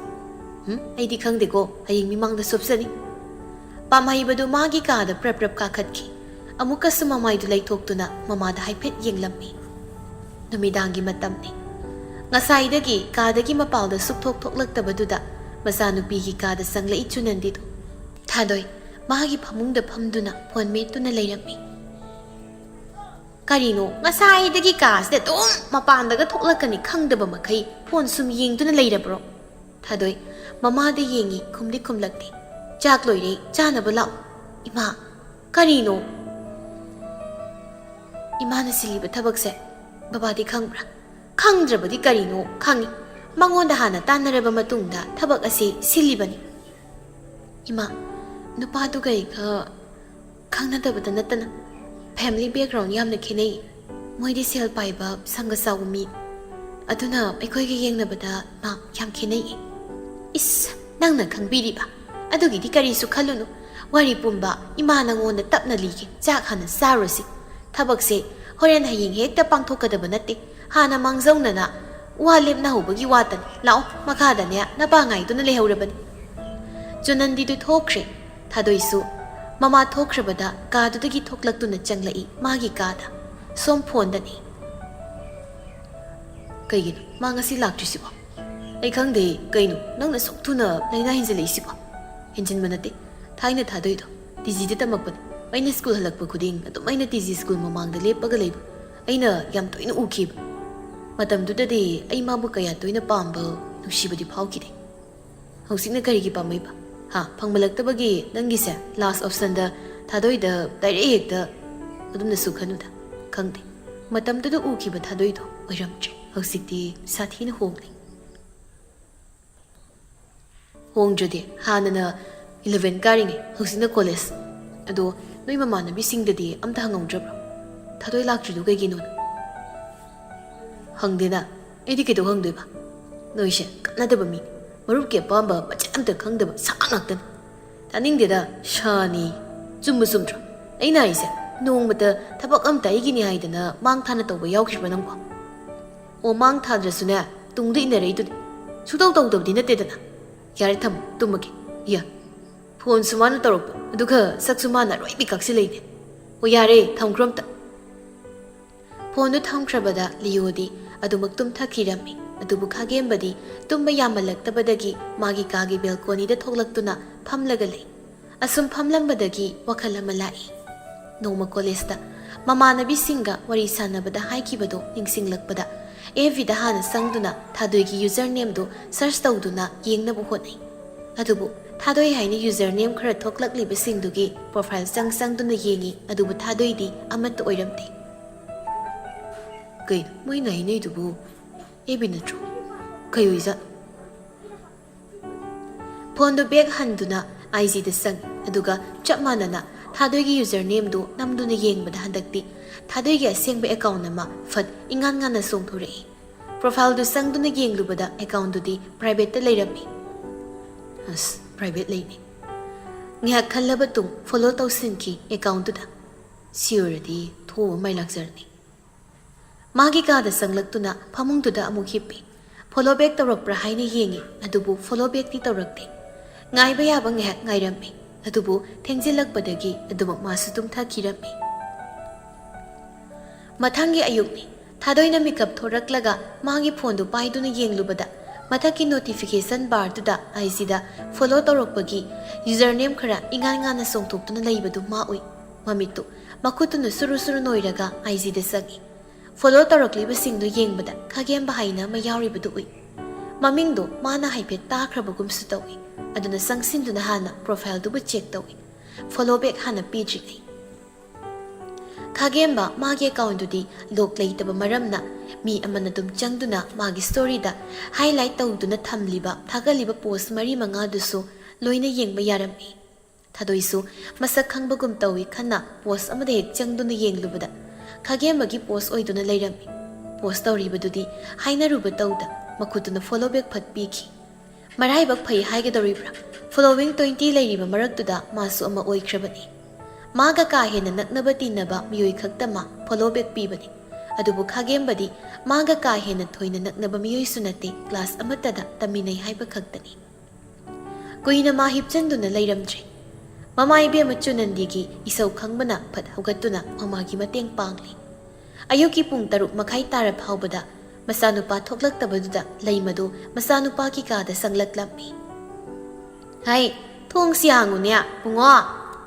ꯎꯝ, ꯑꯩꯗꯤ ꯈꯪꯗꯦꯀꯣ, ꯍꯌꯦꯡ ꯃꯤꯃꯥꯡꯗ ꯁꯣꯞꯆꯅꯤ꯫" ꯄꯥꯝꯍꯩꯕꯗꯨ ꯃꯥꯒꯤ ꯀꯥꯗ ꯄ꯭ꯔꯞ ꯄ꯭ꯔꯞ ꯀꯥꯈꯠꯈꯤ꯫ ꯑꯃꯨꯛꯀꯁꯨ ꯃꯃꯥꯏꯗꯨ ꯂꯩꯊꯣꯛꯇꯨꯅ ꯃꯃꯥꯗ ꯍꯥꯏꯐꯦꯠ ꯌꯦꯡꯂꯝꯃꯤ꯫ ꯅꯨꯃꯤꯗꯥꯡꯒꯤ ꯃꯇꯝꯅꯤ꯫ ꯉꯁꯥꯏꯗꯒꯤ ꯀꯥꯗꯒꯤ ꯃꯄꯥꯜꯗ ꯁꯨꯛꯊꯣꯛ ꯊꯣꯛꯂꯛꯇꯕꯗꯨꯗ ꯃꯆꯥꯅꯨꯄꯤꯒꯤ ꯀꯥꯗ ꯆꯪꯂꯛꯏ ꯆꯨꯅꯟꯗꯤꯗꯨ꯫ ꯊꯥꯗꯣꯏ ꯃꯥꯒꯤ ꯐꯃꯨꯡꯗ ꯐꯝꯗꯨꯅ ꯐꯣꯟ ꯃꯦꯠꯇꯨꯅ ꯂꯩꯔꯝꯃꯤ꯫ "ꯀꯔꯤꯅꯣ, ꯉꯁꯥꯏꯗꯒꯤ ꯀꯥꯁꯤꯗ ꯑꯗꯨꯝ ꯃꯄꯥꯟꯗꯒ ꯊꯣꯛꯂꯛꯀꯅꯤ ꯈꯪꯗꯕ ꯃꯈꯩ ꯐꯣꯟ ꯁꯨꯝ ꯌꯦꯡꯗꯨꯅ ꯂꯩꯔꯕ꯭ꯔꯣ?" ꯊꯥꯗꯣꯏ ꯃꯃꯥꯗ ꯌꯦꯡꯉꯤ, ꯈꯨꯝꯗꯤ ꯈꯨꯝꯂꯛꯇꯦ꯫ "ꯆꯥꯛ ꯂꯣꯏꯔꯦ, ꯆꯥꯅꯕ ꯂꯥꯛꯑꯣ꯫" "ꯏꯃꯥ, ꯀꯔꯤꯅꯣ?" "ꯏꯃꯥꯅ ꯁꯤꯜꯂꯤꯕ ꯊꯕꯛꯁꯦ ꯕꯕꯥꯗꯤ ꯈꯪꯕ꯭ꯔꯥ?" "ꯈꯪꯗ꯭ꯔꯕꯗꯤ ꯀꯔꯤꯅꯣ? ꯈꯪꯏ꯫ ꯃꯉꯣꯟꯗ ꯍꯥꯟꯅ ꯇꯥꯟꯅꯔꯕ ꯃꯇꯨꯡꯗ ꯊꯕꯛ ꯑꯁꯤ ꯁꯤꯜꯂꯤꯕꯅꯤ꯫" "ꯏꯃꯥ, ꯅꯨꯄꯥꯗꯨꯒ ꯑꯩꯒ ꯈꯪꯅꯗꯕꯇ ꯅꯠꯇꯅ family background ꯌꯥꯝꯅ ꯈꯦꯠꯅꯩ꯫ ꯃꯣꯏꯗꯤ ꯁꯦꯜ ꯄꯥꯏꯕ, ꯁꯪꯒ ꯆꯥꯎꯕ ꯃꯤ꯫ ꯑꯗꯨꯅ ꯑꯩꯈꯣꯏꯒ ꯌꯦꯡꯅꯕꯗ ꯃꯥ ꯌꯥꯝ ꯈꯦꯠꯅꯩ꯫" "ꯏꯁ, ꯅꯪꯅ ꯈꯪꯕꯤꯔꯤꯕ? ꯑꯗꯨꯒꯤꯗꯤ ꯀꯔꯤꯁꯨ ꯈꯜꯂꯨꯅꯨ꯫ ꯋꯥꯔꯤ ꯄꯨꯝꯕ ꯏꯃꯥ ꯅꯉꯣꯟꯗ ꯇꯞꯅ ꯂꯤꯒꯦ꯫ ꯆꯥꯛ ꯍꯥꯟꯅ ꯆꯥꯔꯨꯁꯤ꯫ ꯊꯕꯛꯁꯦ ꯍꯣꯔꯦꯟ ꯍꯌꯦꯡ ꯍꯦꯛꯇ ꯄꯥꯡꯊꯣꯛꯀꯗꯕ ꯅꯠꯇꯦ꯫ ꯍꯥꯟꯅ ꯃꯥꯡꯖꯧꯅꯅ ꯋꯥ ꯂꯦꯞꯅꯍꯧꯕꯒꯤ ꯋꯥꯇꯅꯤ꯫ ꯂꯥꯛꯑꯣ, ꯃꯈꯥꯗꯅꯦ ꯅꯄꯥ ꯉꯥꯏꯗꯨꯅ ꯂꯩꯍꯧꯔꯕꯅꯤ꯫" ꯖꯨꯅꯟꯗꯤꯗꯨ ꯊꯣꯛꯈ꯭ꯔꯦ꯫ ꯊꯥꯗꯣꯏꯁꯨ ꯃꯃꯥ ꯊꯣꯛꯈ꯭ꯔꯕꯗ ꯀꯥꯗꯨꯗꯒꯤ ꯊꯣꯛꯂꯛꯇꯨꯅ ꯆꯪꯂꯛꯏ ꯃꯥꯒꯤ ꯀꯥꯗ꯫ ꯁꯣꯝ ꯐꯣꯟꯗꯅꯤ꯫ "ꯀꯩꯒꯤꯅꯣ ꯃꯥ ꯉꯁꯤ ꯂꯥꯛꯇ꯭ꯔꯤꯁꯤꯕꯣ? ꯑꯩ ꯈꯪꯗꯦ, ꯀꯩꯅꯣ ꯅꯪꯅ ꯁꯨꯛ ꯊꯨꯅ ꯂꯥꯏꯅꯥ ꯍꯦꯟꯖꯤꯜꯂꯛꯏꯁꯤꯕꯣ?" "ꯍꯦꯟꯖꯤꯟꯕ ꯅꯠꯇꯦ, ꯊꯥꯏꯅ ꯊꯥꯗꯣꯏꯗꯣ ꯇꯤ ꯖꯤꯗ ꯇꯝꯃꯛꯄꯅꯦ꯫ ꯑꯩꯅ ꯁ꯭ꯀꯨꯜ ꯍꯜꯂꯛꯄ ꯈꯨꯗꯤꯡ ꯑꯗꯨꯝ ꯑꯩꯅ ꯇꯤ ꯖꯤ ꯁ꯭ꯀꯨꯜ ꯃꯃꯥꯡꯗ ꯂꯦꯞꯄꯒ ꯂꯩꯕ ꯑꯩꯅ ꯌꯥꯝ ꯇꯣꯏꯅ ꯎꯈꯤꯕ꯫ ꯃꯇꯝꯗꯨꯗꯗꯤ ꯑꯩ ꯃꯥꯕꯨ ꯀꯌꯥ ꯇꯣꯏꯅ ꯄꯥꯝꯕ, ꯅꯨꯡꯁꯤꯕꯗꯤ ꯐꯥꯎꯈꯤꯗꯦ꯫ ꯍꯧꯖꯤꯛꯅ ꯀꯔꯤꯒꯤ ꯄꯥꯝꯃꯛꯏꯕ? ꯍꯥ, ꯐꯪꯃꯜꯂꯛꯇꯕꯒꯤ ꯅꯪꯒꯤꯁꯦ ꯂꯥꯁ ꯑꯣꯞꯁꯟꯗ ꯊꯥꯗꯣꯏꯗ ꯗꯥꯏꯔꯦꯛ ꯍꯦꯛꯇ ꯑꯗꯨꯝꯅꯁꯨ ꯈꯟꯅꯨꯗ꯫ ꯈꯪꯗꯦ, ꯃꯇꯝꯗꯨꯗ ꯎꯈꯤꯕ ꯊꯥꯗꯣꯏꯗꯣ ꯑꯣꯏꯔꯝꯗ꯭ꯔꯦ꯫ ꯍꯧꯖꯤꯛꯇꯤ ꯁꯥꯊꯤꯅ ꯍꯣꯡꯂꯦ꯫" "ꯍꯣꯡꯗ꯭ꯔꯗꯤ ꯍꯥꯟꯅꯅ ꯏꯂꯚꯦꯟ ꯀꯥꯔꯤꯉꯩ, ꯍꯧꯖꯤꯛꯅ ꯀꯣꯂꯦꯖ꯫ ꯑꯗꯣ ꯅꯣꯏ ꯃꯃꯥꯟꯅꯕꯤꯁꯤꯡꯗꯗꯤ ꯑꯝꯇ ꯍꯪꯍꯧꯗ꯭ꯔꯕ꯭ꯔꯣ? ꯊꯥꯗꯣꯏ ꯂꯥꯛꯇ꯭ꯔꯤꯗꯣ ꯀꯩꯒꯤꯅꯣꯅ?" "ꯍꯪꯗꯦꯅ, ꯑꯩꯗꯤ ꯀꯩꯗꯧ ꯍꯪꯗꯣꯏꯕ? ꯅꯣꯏꯁꯦ ꯀꯥꯟꯅꯗꯕ ꯃꯤꯅꯤ꯫ ꯃꯔꯨꯞꯀꯤ ꯑꯄꯥꯝꯕ ꯃꯆꯦꯠ ꯑꯝꯇ ꯈꯪꯗꯕ ꯁꯥ ꯉꯥꯛꯇꯅꯤ꯫" "ꯇꯥꯅꯤꯡꯗꯦꯗ, ꯁꯥꯅꯤ꯫ ꯆꯨꯝꯕ ꯆꯨꯝꯗ꯭ꯔꯣ? ꯑꯩꯅ ꯍꯥꯏꯁꯦ, ꯅꯣꯡꯃꯇ ꯊꯕꯛ ꯑꯝꯇ ꯑꯩꯒꯤꯅꯤ ꯍꯥꯏꯗꯅ ꯃꯥꯡ ꯊꯥꯅ ꯇꯧꯕ ꯌꯥꯎꯈꯤꯕ꯭ꯔꯣ ꯅꯪꯕꯣ?" "ꯑꯣ, ꯃꯥꯡ ꯊꯥꯗ꯭ꯔꯁꯨꯅꯦ, ꯇꯨꯡꯗ ꯏꯟꯅꯔꯛꯏꯗꯨꯅꯤ꯫ ꯁꯨꯇꯧ ꯇꯧꯗꯕꯗꯤ ꯅꯠꯇꯦꯗꯅ꯫ ꯌꯥꯔꯦ, ꯊꯝꯃꯣ, ꯇꯨꯝꯃꯒꯦ꯫ ꯌꯥ, ꯐꯣꯟꯁꯨ ꯃꯥꯅ ꯇꯧꯔꯛꯄ, ꯑꯗꯨꯒ ꯁꯛꯁꯨ ꯃꯥꯅ ꯑꯔꯣꯏꯕꯤ ꯀꯛꯁꯤꯜꯂꯛꯏꯅꯦ꯫ ꯑꯣ, ꯌꯥꯔꯦ, ꯊꯝꯈ꯭ꯔꯣ ꯑꯝꯇ꯫" ꯐꯣꯟꯗꯨ ꯊꯝꯈ꯭ꯔꯕꯗ ꯂꯤꯌꯣꯗꯤ ꯑꯗꯨꯃꯛ ꯇꯨꯝꯊꯈꯤꯔꯝꯃꯤ꯫ ꯑꯗꯨꯕꯨ ꯈꯥꯒꯦꯝꯕꯗꯤ ꯇꯨꯝꯕ ꯌꯥꯃꯜꯂꯛꯇꯕꯗꯒꯤ ꯃꯥꯒꯤ ꯀꯥꯒꯤ ꯕꯦꯜꯀꯣꯅꯤꯗ ꯊꯣꯛꯂꯛꯇꯨꯅ ꯐꯝꯂꯒ ꯂꯩ꯫ ꯑꯁꯨꯝ ꯐꯝꯂꯝꯕꯗꯒꯤ ꯋꯥꯈꯜ ꯑꯃ ꯂꯥꯛꯏ꯫ ꯅꯣꯡꯃ ꯀꯣꯂꯦꯖꯇ ꯃꯃꯥꯟꯅꯕꯤꯁꯤꯡꯒ ꯋꯥꯔꯤ ꯁꯥꯟꯅꯕꯗ ꯍꯥꯏꯈꯤꯕꯗꯨ ꯅꯤꯡꯁꯤꯡꯂꯛꯄꯗ ꯑꯦꯐ ꯕꯤꯗ ꯍꯥꯟꯅ ꯆꯪꯗꯨꯅ ꯊꯥꯗꯣꯏꯒꯤ ꯌꯨꯖꯔ ꯅꯦꯝꯗꯨ ꯁꯔꯆ ꯇꯧꯗꯨꯅ ꯌꯦꯡꯅꯕ ꯍꯣꯠꯅꯩ꯫ ꯑꯗꯨꯕꯨ ꯊꯥꯗꯣꯏ ꯍꯥꯏꯅ ꯌꯨꯖꯔ ꯅꯦꯝ ꯈꯔ ꯊꯣꯛꯂꯛꯂꯤꯕꯁꯤꯡꯗꯨꯒꯤ ꯄ꯭ꯔꯣꯐꯥꯏꯜ ꯆꯪ ꯆꯪꯗꯨꯅ ꯌꯦꯡꯉꯤ, ꯑꯗꯨꯕꯨ ꯊꯥꯗꯣꯏꯗꯤ ꯑꯃꯠꯇ ꯑꯣꯏꯔꯝꯗꯦ꯫ ꯀꯩꯅꯣ ꯃꯣꯏꯅ ꯍꯥꯏꯅꯩꯗꯨꯕꯨ? ꯑꯦꯐ ꯕꯤ ꯅꯠꯇ꯭ꯔꯣ? ꯀꯩ ꯑꯣꯏꯖꯥꯠꯅꯣ? ꯐꯣꯟꯗꯨ ꯕꯦꯛ ꯍꯟꯗꯨꯅ ꯑꯥꯏ ꯖꯤꯗ ꯆꯪꯉꯤ, ꯑꯗꯨꯒ ꯆꯞ ꯃꯥꯟꯅꯅ ꯊꯥꯗꯣꯏꯒꯤ ꯌꯨꯖꯔ ꯅꯦꯝꯗꯨ ꯅꯝꯗꯨꯅ ꯌꯦꯡꯕꯗ ꯍꯟꯗꯛꯇꯤ ꯊꯥꯗꯣꯏꯒꯤ ꯑꯁꯦꯡꯕ ꯑꯦꯀꯥꯎꯟ ꯑꯃ ꯐꯠ ꯏꯉꯥꯟ ꯉꯥꯟꯅ ꯆꯣꯡꯊꯣꯔꯛꯏ꯫ ꯄ꯭ꯔꯣꯐꯥꯏꯜꯗꯨ ꯆꯪꯗꯨꯅ ꯌꯦꯡꯂꯨꯕꯗ ꯑꯦꯀꯥꯎꯟꯗꯨꯗꯤ ꯄ꯭ꯔꯥꯏꯚꯦꯠꯇ ꯂꯩꯔꯝꯃꯤ꯫ ꯑꯁ, ꯄ꯭ꯔꯥꯏꯚꯦꯠ ꯂꯩꯅꯦ꯫ ꯉꯥꯏꯍꯥꯛ ꯈꯜꯂꯕ ꯇꯨꯡ ꯐꯣꯂꯣ ꯇꯧꯁꯤꯟꯈꯤ ꯑꯦꯀꯥꯎꯟꯗꯨꯗ꯫ ꯁꯤ ꯑꯣꯏꯔꯗꯤ ꯊꯣꯛꯑ ꯃꯥꯏ ꯂꯥꯛꯆꯔꯅꯤ꯫ ꯃꯥꯒꯤ ꯀꯥꯗ ꯆꯪꯂꯛꯇꯨꯅ ꯐꯃꯨꯡꯗꯨꯗ ꯑꯃꯨꯛ ꯍꯤꯞꯄꯤ꯫ ꯐꯣꯂꯣ ꯕꯦꯛ ꯇꯧꯔꯛꯄ꯭ꯔꯥ ꯍꯥꯏꯅ ꯌꯦꯡꯉꯤ, ꯑꯗꯨꯕꯨ ꯐꯣꯂꯣ ꯕꯦꯛꯇꯤ ꯇꯧꯔꯛꯇꯦ꯫ ꯉꯥꯏꯕ ꯌꯥꯕ ꯉꯥꯏꯍꯥꯛ ꯉꯥꯏꯔꯝꯃꯤ, ꯑꯗꯨꯕꯨ ꯊꯦꯡꯖꯤꯜꯂꯛꯄꯗꯒꯤ ꯑꯗꯨꯃꯛ ꯃꯥꯁꯨ ꯇꯨꯝꯊꯈꯤꯔꯝꯃꯤ꯫ ꯃꯊꯪꯒꯤ ꯑꯌꯨꯛꯅꯤ꯫ ꯊꯥꯗꯣꯏꯅ ꯃꯤꯀꯞ ꯊꯣꯔꯛꯂꯒ ꯃꯥꯒꯤ ꯐꯣꯟꯗꯨ ꯄꯥꯏꯗꯨꯅ ꯌꯦꯡꯂꯨꯕꯗ ꯃꯊꯛꯀꯤ ꯅꯣꯇꯤꯐꯤꯀꯦꯁꯟ ꯕꯥꯔꯗꯨꯗ ꯑꯥꯏ ꯖꯤꯗ ꯐꯣꯂꯣ ꯇꯧꯔꯛꯄꯒꯤ ꯌꯨꯖꯔ ꯅꯦꯝ ꯈꯔ ꯏꯉꯥꯟ ꯉꯥꯟꯅ ꯆꯣꯡꯊꯣꯛꯇꯨꯅ ꯂꯩꯕꯗꯨ ꯃꯥ ꯎꯏ꯫ ꯃꯃꯤꯠꯇꯨ ꯃꯈꯨꯠꯇꯨꯅ ꯁꯨꯔꯨ ꯁꯨꯔꯨ ꯅꯣꯏꯔꯒ ꯑꯥꯏ ꯖꯤꯗ ꯆꯪꯉꯤ꯫ ꯐꯣꯂꯣ ꯇꯧꯔꯛꯂꯤꯕꯁꯤꯡꯗꯨ ꯌꯦꯡꯕꯗ ꯈꯥꯒꯦꯝꯕ ꯍꯥꯏꯅ ꯑꯃ ꯌꯥꯎꯔꯤꯕꯗꯨ ꯎꯏ꯫ ꯃꯃꯤꯡꯗꯨ ꯃꯥꯅ ꯍꯥꯏꯐꯦꯠ ꯇꯥꯈ꯭ꯔꯕꯒꯨꯝꯁꯨ ꯇꯧꯏ꯫ ꯑꯗꯨꯅ ꯆꯪꯁꯤꯟꯗꯨꯅ ꯍꯥꯟꯅ ꯄ꯭ꯔꯣꯐꯥꯏꯜꯗꯨꯕꯨ ꯆꯦꯛ ꯇꯧꯏ꯫ ꯐꯣꯂꯣ ꯕꯦꯛ ꯍꯥꯟꯅ ꯄꯤꯗ꯭ꯔꯤꯉꯩ꯫ ꯈꯥꯒꯦꯝꯕ ꯃꯥꯒꯤ ꯑꯦꯀꯥꯎꯟꯗꯨꯗꯤ ꯂꯣꯛ ꯂꯩꯇꯕ ꯃꯔꯝꯅ ꯃꯤ ꯑꯃꯅ ꯑꯗꯨꯝ ꯆꯪꯗꯨꯅ ꯃꯥꯒꯤ ꯁ꯭ꯇꯣꯔꯤꯗ ꯍꯥꯏꯂꯥꯏꯠ ꯇꯧꯗꯨꯅ ꯊꯝꯂꯤꯕ ꯊꯥꯒꯠꯂꯤꯕ ꯄꯣꯁ ꯃꯔꯤ ꯃꯉꯥꯗꯨꯁꯨ ꯂꯣꯏꯅ ꯌꯦꯡꯕ ꯌꯥꯔꯝꯃꯤ꯫ ꯊꯥꯗꯣꯏꯁꯨ ꯃꯁꯛ ꯈꯪꯕꯒꯨꯝ ꯇꯧꯏ ꯈꯟꯅ ꯄꯣꯁ ꯑꯃꯗ ꯍꯦꯛ ꯆꯪꯗꯨꯅ ꯌꯦꯡꯂꯨꯕꯗ ꯈꯥꯒꯦꯝꯕꯒꯤ ꯄꯣꯁ ꯑꯣꯏꯗꯨꯅ ꯂꯩꯔꯝꯃꯤ꯫ ꯄꯣꯁ ꯇꯧꯔꯤꯕꯗꯨꯗꯤ ꯍꯥꯏꯅꯔꯨꯕ ꯇꯧꯗ ꯃꯈꯨꯠꯇꯨꯅ ꯐꯣꯂꯣ ꯕꯦꯛ ꯐꯠ ꯄꯤꯈꯤ꯫ ꯃꯔꯥꯏꯕꯛ ꯐꯩ ꯍꯥꯏꯒꯗꯧꯔꯤꯕ꯭ꯔꯥ? ꯐꯣꯂꯣꯋꯤꯡ ꯇ꯭ꯋꯦꯟꯇꯤ ꯂꯩꯔꯤꯕ ꯃꯔꯛꯇꯨꯗ ꯃꯥꯁꯨ ꯑꯃ ꯑꯣꯏꯈ꯭ꯔꯕꯅꯤ꯫ ꯃꯥꯒ ꯀꯥ ꯍꯦꯟꯅ ꯅꯛꯅꯕ ꯇꯤꯟꯅꯕ ꯃꯤꯑꯣꯏ ꯈꯛꯇ ꯃꯥ ꯐꯣꯂꯣ ꯕꯦꯛ ꯄꯤꯕꯅꯤ꯫ ꯑꯗꯨꯕꯨ ꯈꯥꯒꯦꯝꯕꯗꯤ ꯃꯥꯒ ꯀꯥ ꯍꯦꯟꯅ ꯊꯣꯏꯅ ꯅꯛꯅꯕ ꯃꯤꯑꯣꯏꯁꯨ ꯅꯠꯇꯦ, ꯀ꯭ꯂꯥꯁ ꯑꯃꯠꯇꯗ ꯇꯝꯃꯤꯟꯅꯩ ꯍꯥꯏꯕ ꯈꯛꯇꯅꯤ꯫ ꯀꯨꯏꯅ ꯃꯥ ꯍꯤꯞꯆꯟꯗꯨꯅ ꯂꯩꯔꯝꯗ꯭ꯔꯦ꯫ ꯃꯃꯥ ꯏꯕꯦꯝꯃ ꯆꯨꯅꯟꯗꯤꯒꯤ ꯏꯁꯧ ꯈꯪꯕꯅ ꯐꯠ ꯍꯧꯒꯠꯇꯨꯅ ꯃꯃꯥꯒꯤ ꯃꯇꯦꯡ ꯄꯥꯡꯂꯤ꯫ ꯑꯌꯨꯛꯀꯤ ꯄꯨꯡ ꯇꯔꯨꯛ ꯃꯈꯥꯏ ꯇꯥꯔ ꯐꯥꯎꯕꯗ ꯃꯆꯥꯅꯨꯄꯥ ꯊꯣꯛꯂꯛꯇꯕꯗꯨꯗ ꯂꯩꯃꯗꯨ ꯃꯆꯥꯅꯨꯄꯥꯒꯤ ꯀꯥꯗ ꯆꯪꯂꯛꯂꯝꯃꯤ꯫ "ꯍꯩ, ꯊꯣꯡꯁꯤ ꯍꯥꯡꯉꯨꯅꯦ, ꯕꯨꯡꯉꯣ꯫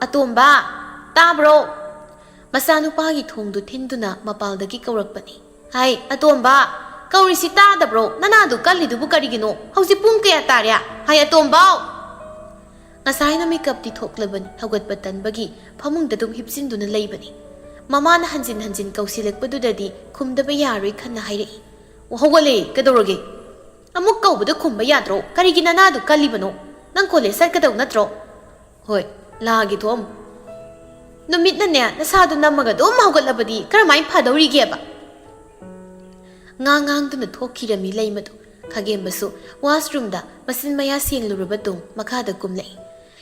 ꯑꯇꯣꯝꯕ, ꯇꯥꯕ꯭ꯔꯣ?" ꯃꯆꯥꯅꯨꯄꯥꯒꯤ ꯊꯣꯡꯗꯨ ꯊꯤꯟꯗꯨꯅ ꯃꯄꯥꯜꯗꯒꯤ ꯀꯧꯔꯛꯄꯅꯤ꯫ "ꯍꯥꯏ, ꯑꯇꯣꯝꯕ! ꯀꯧꯔꯤꯁꯤ ꯇꯥꯗꯕ꯭ꯔꯣ? ꯅꯅꯥꯗꯨ ꯀꯜꯂꯤꯗꯨꯕꯨ ꯀꯔꯤꯒꯤꯅꯣ? ꯍꯧꯖꯤꯛ ꯄꯨꯡ ꯀꯌꯥ ꯇꯥꯔꯦ? ꯍꯥꯏ, ꯑꯇꯣꯝꯕꯥꯎ!" ꯉꯁꯥꯏꯅ ꯃꯤꯀꯞꯇꯤ ꯊꯣꯛꯂꯕꯅꯤ, ꯍꯧꯒꯠꯄ ꯇꯟꯕꯒꯤ ꯐꯃꯨꯡꯗ ꯑꯗꯨꯝ ꯍꯤꯞꯆꯤꯟꯗꯨꯅ ꯂꯩꯕꯅꯤ꯫ ꯃꯃꯥꯅ ꯍꯟꯖꯤꯟ ꯍꯟꯖꯤꯟ ꯀꯧꯁꯤꯜꯂꯛꯄꯗꯨꯗꯗꯤ ꯈꯨꯝꯗꯕ ꯌꯥꯔꯣꯏ ꯈꯟꯅ ꯍꯥꯏꯔꯛꯏ꯫ "ꯑꯣ, ꯍꯧꯒꯠꯂꯦ, ꯀꯩꯗꯧꯔꯒꯦ?" "ꯑꯃꯨꯛ ꯀꯧꯕꯗ ꯈꯨꯝꯕ ꯌꯥꯗ꯭ꯔꯣ? ꯀꯔꯤꯒꯤ ꯅꯅꯥꯗꯨ ꯀꯜꯂꯤꯕꯅꯣ? ꯅꯪ ꯀꯣꯂꯦꯖ ꯆꯠꯀꯗꯧ ꯅꯠꯇ꯭ꯔꯣ?" "ꯍꯣꯏ, ꯂꯥꯛꯑꯒꯦ, ꯊꯣꯛꯑꯝꯃꯨ꯫" "ꯅꯨꯃꯤꯠꯅꯅꯦ ꯅꯁꯥꯗꯨ ꯅꯝꯃꯒ ꯑꯗꯨꯝ ꯍꯧꯒꯠꯂꯕꯗꯤ ꯀꯔꯝꯍꯥꯏꯅ ꯐꯗꯧꯔꯤꯒꯦꯕ?" ꯉꯥꯡ ꯉꯥꯡꯗꯨꯅ ꯊꯣꯛꯈꯤꯔꯝꯃꯤ ꯂꯩꯃꯗꯨ꯫ ꯈꯥꯒꯦꯝꯕꯁꯨ ꯋꯥꯁꯔꯨꯝꯗ ꯃꯆꯤꯟ ꯃꯌꯥ ꯁꯦꯡꯂꯨꯔꯕ ꯇꯨꯡ ꯃꯈꯥꯗ ꯀꯨꯝꯂꯛꯏ꯫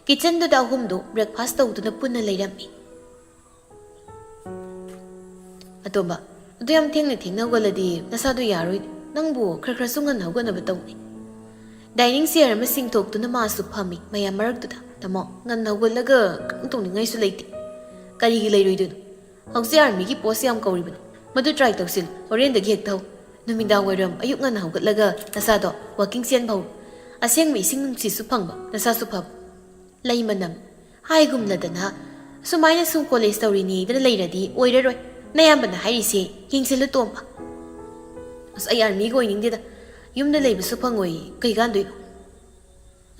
ꯀꯤꯆꯟꯗꯨꯗ ꯑꯍꯨꯝꯗꯨ ꯕ꯭ꯔꯦꯛꯐꯥꯁ ꯇꯧꯗꯨꯅ ꯄꯨꯟꯅ ꯂꯩꯔꯝꯃꯤ꯫ "ꯑꯇꯣꯝꯕ, ꯑꯗꯨ ꯌꯥꯝ ꯊꯦꯡꯅ ꯊꯦꯡꯅ ꯍꯧꯒꯠꯂꯗꯤ ꯅꯁꯥꯗꯣ ꯌꯥꯔꯣꯏꯅꯦ꯫ ꯅꯪꯕꯨ ꯈꯔ ꯈꯔꯁꯨ ꯉꯟꯅ ꯍꯧꯒꯠꯅꯕ ꯇꯧꯅꯦ꯫" ꯗꯥꯏꯅꯤꯡ ꯆꯤꯌꯔ ꯑꯃ ꯁꯤꯡꯊꯣꯛꯇꯨꯅ ꯃꯥꯁꯨ ꯐꯝꯃꯤ ꯃꯌꯥꯝ ꯃꯔꯛꯇꯨꯗ꯫ "ꯇꯥꯃꯣ, ꯉꯟꯅ ꯍꯧꯒꯠꯂꯒ ꯀꯔꯤꯝ ꯇꯧꯅꯤꯡꯉꯥꯏꯁꯨ ꯂꯩꯇꯦ꯫" "ꯀꯔꯤꯒꯤ ꯂꯩꯔꯣꯏꯗꯣꯏꯅꯣ? ꯍꯧꯖꯤꯛ ꯑꯥꯔꯃꯤꯒꯤ ꯄꯣꯁ ꯌꯥꯝ ꯀꯧꯔꯤꯕꯅꯤ꯫ ꯃꯗꯨ ꯇ꯭ꯔꯥꯏ ꯇꯧꯁꯤꯜꯂꯨ꯫ ꯍꯣꯔꯦꯟꯗꯒꯤ ꯍꯦꯛꯇ ꯍꯧ꯫ ꯅꯨꯃꯤꯗꯥꯡ ꯋꯥꯏꯔꯝ ꯑꯌꯨꯛ ꯉꯟꯅ ꯍꯧꯒꯠꯂꯒ ꯅꯁꯥꯗꯣ ꯋꯥꯀꯤꯡ ꯆꯦꯟꯕ ꯍꯧꯔꯣ꯫ ꯑꯁꯦꯡꯕ ꯏꯁꯤꯡ ꯅꯨꯡꯁꯤꯠꯁꯨ ꯐꯪꯕ, ꯅꯁꯥꯁꯨ ꯐꯕ꯫" ꯂꯩꯃꯅꯝ ꯍꯥꯏꯒꯨꯝꯂꯗꯅ, "ꯁꯨꯃꯥꯏꯅ ꯁꯨꯝ ꯀꯣꯂꯦꯖ ꯇꯧꯔꯤꯅꯦꯗꯅ ꯂꯩꯔꯗꯤ ꯑꯣꯏꯔꯔꯣꯏ꯫ ꯅꯌꯥꯝꯕꯅ ꯍꯥꯏꯔꯤꯁꯦ ꯌꯦꯡꯁꯤꯜꯂꯨ, ꯇꯣꯝꯕ꯫" "ꯑꯁ, ꯑꯩ ꯑꯥꯔꯃꯤꯒ ꯑꯣꯏꯅꯤꯡꯗꯦꯗ꯫ ꯌꯨꯝꯗ ꯂꯩꯕꯁꯨ ꯐꯪꯉꯣꯏ, ꯀꯩ ꯀꯥꯟꯗꯣꯏꯅꯣ?"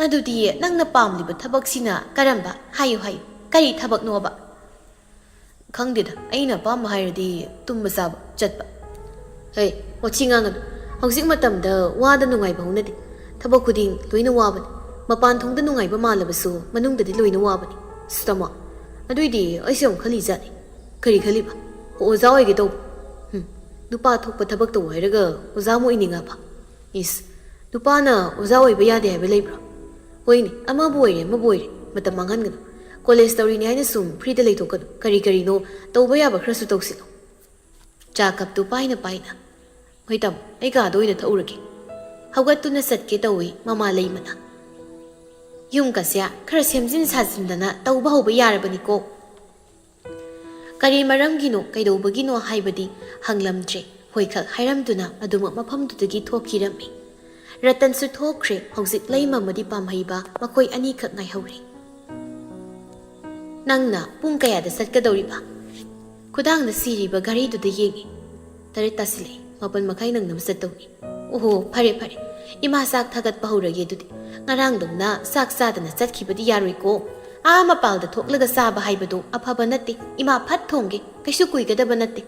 "ꯑꯗꯨꯗꯤ ꯅꯪꯅ ꯄꯥꯝꯂꯤꯕ ꯊꯕꯛꯁꯤꯅ ꯀꯔꯝꯕ? ꯍꯥꯏꯌꯨ, ꯍꯥꯏꯌꯨ, ꯀꯔꯤ ꯊꯕꯛꯅꯣꯕ?" "ꯈꯪꯗꯦꯗ, ꯑꯩꯅ ꯑꯄꯥꯝꯕ ꯍꯥꯏꯔꯗꯤ ꯇꯨꯝꯕ ꯆꯥꯕ, ꯆꯠꯄ꯫" "ꯍꯩ, ꯋꯥꯊꯤ ꯉꯥꯡꯒꯅꯨ꯫ ꯍꯧꯖꯤꯛ ꯃꯇꯝꯗ ꯋꯥꯗ ꯅꯨꯡꯉꯥꯏꯕ ꯍꯧꯅꯗꯦ꯫ ꯊꯕꯛ ꯈꯨꯗꯤꯡ ꯂꯣꯏꯅ ꯋꯥꯕꯅꯤ꯫ ꯃꯄꯥꯟ ꯊꯣꯡꯗ ꯅꯨꯡꯉꯥꯏꯕ ꯃꯥꯜꯂꯕꯁꯨ ꯃꯅꯨꯡꯗꯗꯤ ꯂꯣꯏꯅ ꯋꯥꯕꯅꯤ꯫" "ꯑꯁ, ꯇꯥꯃꯣ, ꯑꯗꯨꯏꯗꯤ ꯑꯩꯁꯨ ꯌꯥꯝ ꯈꯜꯂꯤꯖꯥꯠꯅꯤ꯫" "ꯀꯔꯤ ꯈꯜꯂꯤꯕ?" "ꯑꯣꯖꯥ ꯑꯣꯏꯒꯦ ꯇꯧꯕ꯫" "ꯍꯨꯝ, ꯅꯨꯄꯥ ꯊꯣꯛꯄ ꯊꯕꯛ ꯇꯧ ꯍꯥꯏꯔꯒ ꯑꯣꯖꯥ ꯑꯃ ꯑꯣꯏꯅꯤꯡꯉꯕ?" "ꯏꯁ, ꯅꯨꯄꯥꯅ ꯑꯣꯖꯥ ꯑꯣꯏꯕ ꯌꯥꯗꯦ ꯍꯥꯏꯕ ꯂꯩꯕ꯭ꯔꯣ?" "ꯍꯣꯏꯅꯦ, ꯑꯃꯕꯨ ꯑꯣꯏꯔꯦ, ꯑꯃꯕꯨ ꯑꯣꯏꯔꯦ, ꯃꯇꯝ ꯃꯥꯡꯍꯟꯒꯅꯨ꯫ ꯀꯣꯂꯦꯖ ꯇꯧꯔꯤꯅꯦ ꯍꯥꯏꯅ ꯁꯨꯝ ꯐ꯭ꯔꯤꯗ ꯂꯩꯊꯣꯛꯀꯅꯨ꯫ ꯀꯔꯤ ꯀꯔꯤꯅꯣ ꯇꯧꯕ ꯌꯥꯕ ꯈꯔꯁꯨ ꯇꯧꯁꯤꯜꯂꯨ꯫" ꯆꯥ ꯀꯞꯇꯨ ꯄꯥꯏꯅ ꯄꯥꯏꯅ, "ꯍꯣꯏ ꯇꯥꯃꯣ, ꯑꯩ ꯀꯥꯗ ꯑꯣꯏꯅ ꯊꯛꯎꯔꯒꯦ꯫" ꯍꯧꯒꯠꯇꯨꯅ ꯆꯠꯀꯦ ꯇꯧꯏ ꯃꯃꯥ ꯂꯩꯃꯅ꯫ "ꯌꯨꯝꯒꯁꯦ ꯈꯔ ꯁꯦꯝꯖꯤꯟ ꯁꯥꯖꯤꯟꯗꯅ ꯇꯧꯕ ꯍꯧꯕ ꯌꯥꯔꯕꯅꯤꯀꯣ꯫" ꯀꯔꯤ ꯃꯔꯝꯒꯤꯅꯣ, ꯀꯩꯗꯧꯕꯒꯤꯅꯣ ꯍꯥꯏꯕꯗꯤ ꯍꯪꯂꯝꯗ꯭ꯔꯦ꯫ ꯍꯣꯏꯈꯛ ꯍꯥꯏꯔꯝꯗꯨꯅ ꯑꯗꯨꯃꯛ ꯃꯐꯝꯗꯨꯗꯒꯤ ꯊꯣꯛꯈꯤꯔꯝꯃꯤ꯫ ꯔꯇꯟꯁꯨ ꯊꯣꯛꯈ꯭ꯔꯦ꯫ ꯍꯧꯖꯤꯛ ꯂꯩꯃ ꯑꯃꯗꯤ ꯄꯥꯝꯍꯩꯕ ꯃꯈꯣꯏ ꯑꯅꯤꯈꯛ ꯉꯥꯏꯍꯧꯔꯦ꯫ "ꯅꯪꯅ ꯄꯨꯡ ꯀꯌꯥꯗ ꯆꯠꯀꯗꯧꯔꯤꯕ?" ꯈꯨꯗꯥꯡꯗ ꯁꯤꯔꯤꯕ ꯘꯔꯤꯗꯨꯗ ꯌꯦꯡꯉꯤ꯫ "ꯇꯔꯦꯠ ꯇꯥꯁꯤꯜꯂꯛꯑꯦ, ꯃꯥꯄꯟ ꯃꯈꯥꯏ ꯅꯪꯅꯕ ꯆꯠꯇꯧꯅꯤ꯫ ꯑꯣꯍꯣ, ꯐꯔꯦ ꯐꯔꯦ, ꯏꯃꯥ ꯆꯥꯛ ꯊꯥꯒꯠꯄ ꯍꯧꯔꯒꯦ ꯑꯗꯨꯗꯤ꯫ ꯉꯔꯥꯡꯗꯧꯅ ꯆꯥꯛ ꯆꯥꯗꯅ ꯆꯠꯈꯤꯕꯗꯤ ꯌꯥꯔꯣꯏꯀꯣ꯫ ꯑꯥ ꯃꯄꯥꯜꯗ ꯊꯣꯛꯂꯒ ꯆꯥꯕ ꯍꯥꯏꯕꯗꯣ ꯑꯐꯕ ꯅꯠꯇꯦ꯫ ꯏꯃꯥ ꯐꯠ ꯊꯣꯡꯒꯦ, ꯀꯩꯁꯨ ꯀꯨꯏꯒꯗꯕ ꯅꯠꯇꯦ꯫"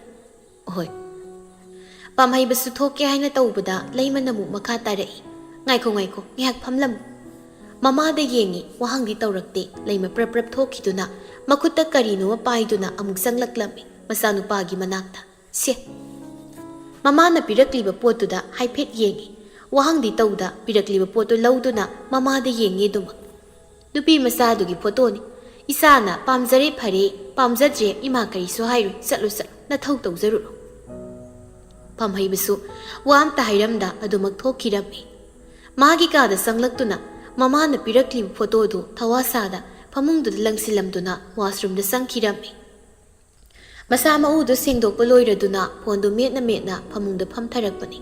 "ꯑꯍꯣꯏ꯫" ꯄꯥꯝꯍꯩꯕꯁꯨ ꯊꯣꯛꯀꯦ ꯍꯥꯏꯅ ꯇꯧꯕꯗ ꯂꯩꯃꯅ ꯑꯃꯨꯛ ꯃꯈꯥ ꯇꯥꯔꯛꯏ꯫ "ꯉꯥꯏꯈꯣ ꯉꯥꯏꯈꯣ, ꯉꯥꯏꯍꯥꯛ ꯐꯝꯂꯝꯃꯨ꯫" ꯃꯃꯥꯗ ꯌꯦꯡꯉꯤ, ꯋꯥꯍꯪꯗꯤ ꯇꯧꯔꯛꯇꯦ꯫ ꯂꯩꯃ ꯄ꯭ꯔꯞ ꯄ꯭ꯔꯞ ꯊꯣꯛꯈꯤꯗꯨꯅ ꯃꯈꯨꯠꯇ ꯀꯔꯤꯅꯣꯃ ꯄꯥꯏꯗꯨꯅ ꯑꯃꯨꯛ ꯆꯪꯂꯛꯂꯝꯃꯤ ꯃꯆꯥꯅꯨꯄꯥꯒꯤ ꯃꯅꯥꯛꯇ꯫ "ꯁꯦ꯫" ꯃꯃꯥꯅ ꯄꯤꯔꯛꯂꯤꯕ ꯄꯣꯠꯇꯨꯗ ꯍꯥꯏꯐꯦꯠ ꯌꯦꯡꯉꯤ꯫ ꯋꯥꯍꯪꯗꯤ ꯇꯧꯗ ꯄꯤꯔꯛꯂꯤꯕ ꯄꯣꯠꯇꯨ ꯂꯧꯗꯨꯅ ꯃꯃꯥꯗ ꯌꯦꯡꯉꯤ ꯑꯗꯨꯃꯛ꯫ "ꯅꯨꯄꯤ ꯃꯆꯥꯗꯨꯒꯤ ꯐꯣꯇꯣꯅꯤ꯫ ꯏꯆꯥꯅ ꯄꯥꯝꯖꯔꯦ ꯐꯔꯦ, ꯄꯥꯝꯖꯗ꯭ꯔꯦ ꯏꯃꯥ ꯀꯔꯤꯁꯨ ꯍꯥꯏꯔꯣꯏ, ꯆꯠꯂꯨ ꯆꯠꯂꯨ, ꯅꯊꯧ ꯇꯧꯖꯔꯨꯔꯣ꯫" ꯄꯥꯝꯍꯩꯕꯁꯨ ꯋꯥ ꯑꯝꯇ ꯍꯥꯏꯔꯝꯗ ꯑꯗꯨꯃꯛ ꯊꯣꯛꯈꯤꯔꯝꯃꯤ꯫ ꯃꯥꯒꯤ ꯀꯥꯗ ꯆꯪꯂꯛꯇꯨꯅ ꯃꯃꯥꯅ ꯄꯤꯔꯛꯂꯤꯕ ꯐꯣꯇꯣꯗꯨ ꯊꯋꯥ ꯁꯥꯗ ꯐꯃꯨꯡꯗꯨꯗ ꯂꯪꯁꯤꯜꯂꯝꯗꯨꯅ ꯋꯥꯁꯔꯨꯝꯗ ꯆꯪꯈꯤꯔꯝꯃꯤ꯫ ꯃꯁꯥ ꯃꯎꯗꯨ ꯁꯦꯡꯗꯣꯛꯄ ꯂꯣꯏꯔꯗꯨꯅ ꯐꯣꯟꯗꯨ ꯃꯦꯠꯅ ꯃꯦꯠꯅ ꯐꯃꯨꯡꯗ ꯐꯝꯊꯔꯛꯄꯅꯤ꯫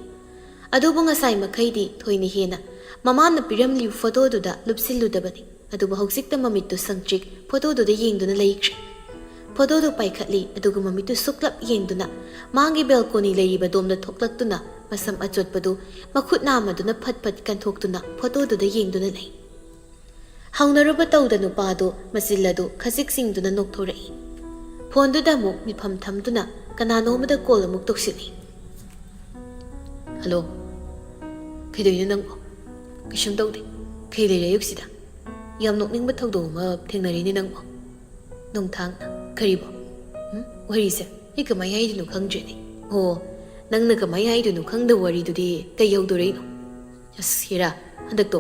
ꯑꯗꯨꯕꯨ ꯉꯁꯥꯏ ꯃꯈꯩꯗꯤ ꯊꯣꯏꯅ ꯍꯦꯟꯅ ꯃꯃꯥꯅ ꯄꯤꯔꯝꯂꯤꯕ ꯐꯣꯇꯣꯗꯨꯗ ꯂꯨꯞꯁꯤꯜꯂꯨꯗꯕꯅꯤ꯫ ꯑꯗꯨꯕꯨ ꯍꯧꯖꯤꯛꯇ ꯃꯃꯤꯠꯇꯨ ꯁꯪꯇ꯭ꯔꯤꯛ ꯐꯣꯇꯣꯗꯨꯗ ꯌꯦꯡꯗꯨꯅ ꯂꯩꯈ꯭ꯔꯦ꯫ ꯐꯣꯇꯣꯗꯨ ꯄꯥꯏꯈꯠꯂꯤ, ꯑꯗꯨꯒ ꯃꯃꯤꯠꯇꯨ ꯁꯨꯛꯂꯞ ꯌꯦꯡꯗꯨꯅ ꯃꯥꯒꯤ ꯕꯦꯜꯀꯣꯅꯤ ꯂꯩꯔꯤꯕ ꯗꯣꯝꯗ ꯊꯣꯛꯂꯛꯇꯨꯅ ꯃꯁꯝ ꯑꯆꯣꯠꯄꯗꯨ ꯃꯈꯨꯠ ꯅꯥꯝꯃꯗꯨꯅ ꯐꯠ ꯐꯠ ꯀꯟꯊꯣꯛꯇꯨꯅ ꯐꯣꯇꯣꯗꯨꯗ ꯌꯦꯡꯗꯨꯅ ꯂꯩ꯫ ꯍꯧꯅꯔꯨꯕ ꯇꯧꯗ ꯅꯨꯄꯥꯗꯨ ꯃꯆꯤꯜ ꯑꯗꯨ ꯈꯖꯤꯛ ꯆꯤꯡꯗꯨꯅ ꯅꯣꯛꯊꯣꯔꯛꯏ꯫ ꯐꯣꯟꯗꯨꯗ ꯑꯃꯨꯛ ꯃꯤꯠꯐꯝ ꯊꯝꯗꯨꯅ ꯀꯅꯥꯅꯣ ꯑꯃꯗ ꯀꯣꯜ ꯑꯃꯨꯛ ꯇꯧꯁꯤꯜꯂꯤ꯫ "ꯍꯜꯂꯣ꯫ ꯀꯩꯗꯧꯔꯤꯅꯣ ꯅꯪꯕꯣ?" "ꯀꯩꯁꯨꯝ ꯇꯧꯗꯦ꯫ ꯀꯩ ꯂꯩꯔꯦ ꯑꯌꯨꯛꯁꯤꯗ? ꯌꯥꯝ ꯅꯣꯛꯅꯤꯡꯕ ꯊꯧꯗꯣꯛ ꯑꯃ ꯊꯦꯡꯅꯔꯤꯅꯦ ꯅꯪꯕꯣ꯫" ꯅꯣꯡꯊꯥꯡꯅ, "ꯀꯔꯤꯕꯣ? ꯎꯝ? ꯋꯥꯔꯤꯁꯦ ꯑꯩ ꯀꯃꯥꯏ ꯍꯥꯏꯗꯣꯏꯅꯣ ꯈꯪꯗ꯭ꯔꯦꯅꯦ꯫" "ꯑꯣ, ꯅꯪꯅ ꯀꯃꯥꯏ ꯍꯥꯏꯗꯣꯏꯅꯣ ꯈꯪꯗꯕ ꯋꯥꯔꯤꯗꯨꯗꯤ ꯀꯩ ꯌꯧꯗꯣꯔꯛꯏꯅꯣ?" "ꯑꯁ, ꯍꯦꯔꯥ, ꯍꯟꯗꯛꯇꯣ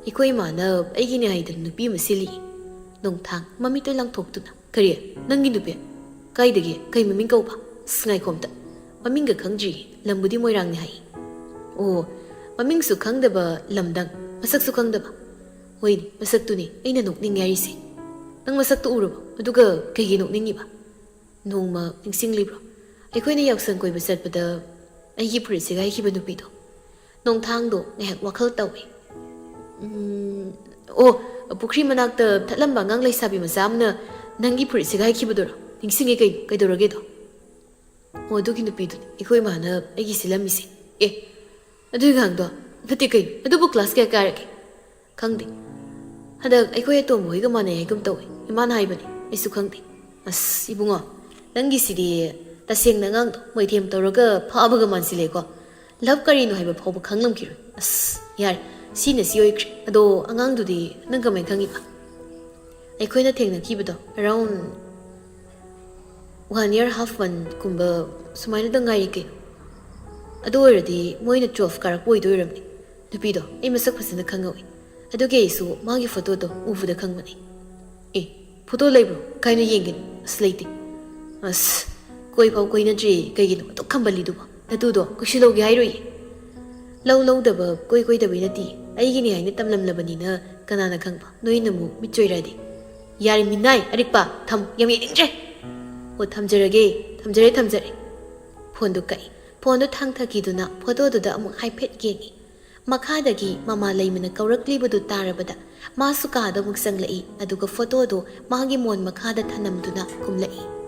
ꯑꯩꯈꯣꯏ ꯏꯃꯥꯅ ꯑꯩꯒꯤꯅꯦ ꯍꯥꯏꯗꯅ ꯅꯨꯄꯤ ꯑꯃ ꯁꯤꯜꯂꯤ꯫" ꯅꯣꯡꯊꯥꯡ ꯃꯃꯤꯠꯇꯨ ꯂꯪꯊꯣꯛꯇꯨꯅ, "ꯀꯔꯤ? ꯅꯪꯒꯤ ꯅꯨꯄꯤ? ꯀꯥꯏꯗꯒꯤ? ꯀꯩ ꯃꯃꯤꯡ ꯀꯧꯕ? ꯑꯁ, ꯉꯥꯏꯈꯣ ꯑꯝꯇ꯫ ꯃꯃꯤꯡꯒ ꯈꯪꯗ꯭ꯔꯤ, ꯂꯝꯕꯨꯗꯤ ꯃꯣꯏꯔꯥꯡꯅꯤ ꯍꯥꯏ꯫" "ꯑꯣ, ꯃꯃꯤꯡꯁꯨ ꯈꯪꯗꯕ, ꯂꯝꯗꯪ, ꯃꯁꯛꯁꯨ ꯈꯪꯗꯕ?" "ꯍꯣꯏꯅꯦ, ꯃꯁꯛꯇꯨꯅꯤ ꯑꯩꯅ ꯅꯣꯛꯅꯤꯡꯉꯦ ꯍꯥꯏꯔꯤꯁꯦ꯫" "ꯅꯪ ꯃꯁꯛꯇꯨ ꯎꯔꯕꯣ? ꯑꯗꯨꯒ ꯀꯩꯒꯤ ꯅꯣꯛꯅꯤꯡꯉꯤꯕ?" "ꯅꯣꯡꯃ ꯅꯤꯡꯁꯤꯡꯂꯤꯕ꯭ꯔꯣ? ꯑꯩꯈꯣꯏꯅ ꯌꯥꯎꯁꯪ ꯀꯣꯏꯕ ꯆꯠꯄꯗ ꯑꯩꯒꯤ ꯐꯨꯔꯤꯠ ꯁꯦꯒꯥꯏꯈꯤꯕ ꯅꯨꯄꯤꯗꯣ?" ꯅꯣꯡꯊꯥꯡꯗꯣ ꯉꯥꯏꯍꯥꯛ ꯋꯥꯈꯜ ꯇꯧꯏ꯫ "ꯎꯝ, ꯑꯣ, ꯄꯨꯈ꯭ꯔꯤ ꯃꯅꯥꯛꯇ ꯊꯠꯂꯝꯕ ꯑꯉꯥꯡ ꯂꯩꯁꯥꯕꯤ ꯃꯆꯥ ꯑꯃꯅ ꯅꯪꯒꯤ ꯐꯨꯔꯤꯠ ꯁꯦꯒꯥꯏꯈꯤꯕꯗꯨꯔꯣ? ꯅꯤꯡꯁꯤꯡꯉꯦ ꯀꯩꯅꯣ, ꯀꯩꯗꯧꯔꯒꯦꯗꯣ?" ꯑꯣ, ꯑꯗꯨꯒꯤ ꯅꯨꯄꯤꯗꯨꯅꯤ ꯑꯩꯈꯣꯏ ꯏꯃꯥꯅ ꯑꯩꯒꯤ ꯁꯤꯜꯂꯝꯃꯤꯁꯦ꯫ ꯑꯦ, ꯑꯗꯨꯒꯤ ꯑꯉꯥꯡꯗꯣ? ꯅꯠꯇꯦ ꯀꯩꯅꯣ, ꯑꯗꯨꯕꯨ ꯀ꯭ꯂꯥꯁ ꯀꯌꯥ ꯀꯥꯔꯒꯦ? ꯈꯪꯗꯦ꯫ ꯍꯟꯗꯛ ꯑꯩꯈꯣꯏ ꯑꯇꯣꯝꯕ ꯍꯣꯏꯒ ꯃꯥꯟꯅꯩ ꯍꯥꯏꯒꯨꯝ ꯇꯧꯋꯦ꯫ ꯏꯃꯥꯅ ꯍꯥꯏꯕꯅꯦ, ꯑꯩꯁꯨ ꯈꯪꯗꯦ꯫ ꯑꯁ, ꯏꯕꯨꯡꯉꯣ, ꯅꯪꯒꯤꯁꯤꯗꯤ ꯇꯁꯦꯡꯅ ꯑꯉꯥꯡꯗꯣ ꯃꯣꯏꯊꯦꯝ ꯇꯧꯔꯒ ꯐꯥꯕꯒ ꯃꯥꯟꯁꯤꯜꯂꯛꯑꯦꯀꯣ꯫ ꯂꯞ ꯀꯔꯤꯅꯣ ꯍꯥꯏꯕ ꯐꯥꯎꯕ ꯈꯪꯂꯝꯈꯤꯔꯣꯏ꯫ ꯑꯁ, ꯌꯥꯔꯦ, ꯁꯤꯅ ꯁꯤ ꯑꯣꯏꯈ꯭ꯔꯦ꯫ ꯑꯗꯣ ꯑꯉꯥꯡꯗꯨꯗꯤ ꯅꯪ ꯀꯃꯥꯏꯅ ꯈꯪꯉꯤꯕ? ꯑꯩꯈꯣꯏꯅ ꯊꯦꯡꯅꯈꯤꯕꯗꯣ around one year half month ꯀꯨꯝꯕ ꯁꯨꯃꯥꯏꯅꯗ ꯉꯥꯏꯔꯤ ꯀꯩꯅꯣ꯫ ꯑꯗꯨ ꯑꯣꯏꯔꯗꯤ ꯃꯣꯏꯅ twelve ꯀꯥꯔꯛꯄ ꯑꯣꯏꯗꯣꯏ ꯑꯣꯏꯔꯝꯅꯤ꯫ ꯅꯨꯄꯤꯗꯣ ꯑꯩ ꯃꯁꯛ ꯐꯖꯅ ꯈꯪꯍꯧꯏ꯫ ꯑꯗꯨꯒꯤ ꯑꯩꯁꯨ ꯃꯥꯒꯤ ꯐꯣꯇꯣꯗꯣ ꯎꯕꯗ ꯈꯪꯕꯅꯤ꯫ ꯑꯦ, ꯐꯣꯇꯣ ꯂꯩꯕ꯭ꯔꯣ? ꯀꯥꯏꯅ ꯌꯦꯡꯒꯦꯅꯦ꯫ ꯑꯁ, ꯂꯩꯇꯦ꯫ ꯑꯁ, ꯀꯣꯏꯐꯥꯎ ꯀꯣꯏꯅꯗ꯭ꯔꯤ, ꯀꯩꯒꯤꯅꯣ ꯑꯗꯨꯛ ꯈꯝꯕꯜꯂꯤꯗꯨꯕꯣ? ꯅꯇꯨꯗꯣ ꯀꯩꯁꯨ ꯂꯧꯒꯦ ꯍꯥꯏꯔꯣꯏꯌꯦ꯫ ꯂꯧ ꯂꯧꯗꯕ, ꯀꯣꯏ ꯀꯣꯏꯗꯕꯩ ꯅꯠꯇꯦ, ꯑꯩꯒꯤꯅꯤ ꯍꯥꯏꯅ ꯇꯝꯂꯝꯂꯕꯅꯤꯅ ꯀꯅꯥꯅ ꯈꯪꯕ? ꯅꯣꯏꯅ ꯑꯃꯨꯛ ꯃꯤꯠ ꯆꯣꯏꯔꯗꯤ꯫ ꯌꯥꯔꯦ ꯃꯤꯅꯥꯏ ꯑꯔꯤꯛꯄ, ꯊꯝ, ꯌꯥꯝ ꯌꯦꯡꯅꯤꯡꯗ꯭ꯔꯦ꯫ ꯑꯣ, ꯊꯝꯖꯔꯒꯦ, ꯊꯝꯖꯔꯦ, ꯊꯝꯖꯔꯦ꯫ ꯐꯣꯟꯗꯨ ꯀꯛꯏ꯫ ꯐꯣꯟꯗꯨ ꯊꯥꯡꯊꯈꯤꯗꯨꯅ ꯐꯣꯇꯣꯗꯨꯗ ꯑꯃꯨꯛ ꯍꯥꯏꯐꯦꯠ ꯌꯦꯡꯏ꯫ ꯃꯈꯥꯗꯒꯤ ꯃꯃꯥ ꯂꯩꯃꯅ ꯀꯧꯔꯛꯂꯤꯕꯗꯨ ꯇꯥꯔꯕꯗ ꯃꯥꯁꯨ ꯀꯥꯗ ꯑꯃꯨꯛ ꯆꯪꯂꯛꯏ, ꯑꯗꯨꯒ ꯐꯣꯇꯣꯗꯨ ꯃꯥꯒꯤ ꯃꯣꯟ ꯃꯈꯥꯗ ꯊꯅꯝꯗꯨꯅ ꯀꯨꯝꯂꯛꯏ꯫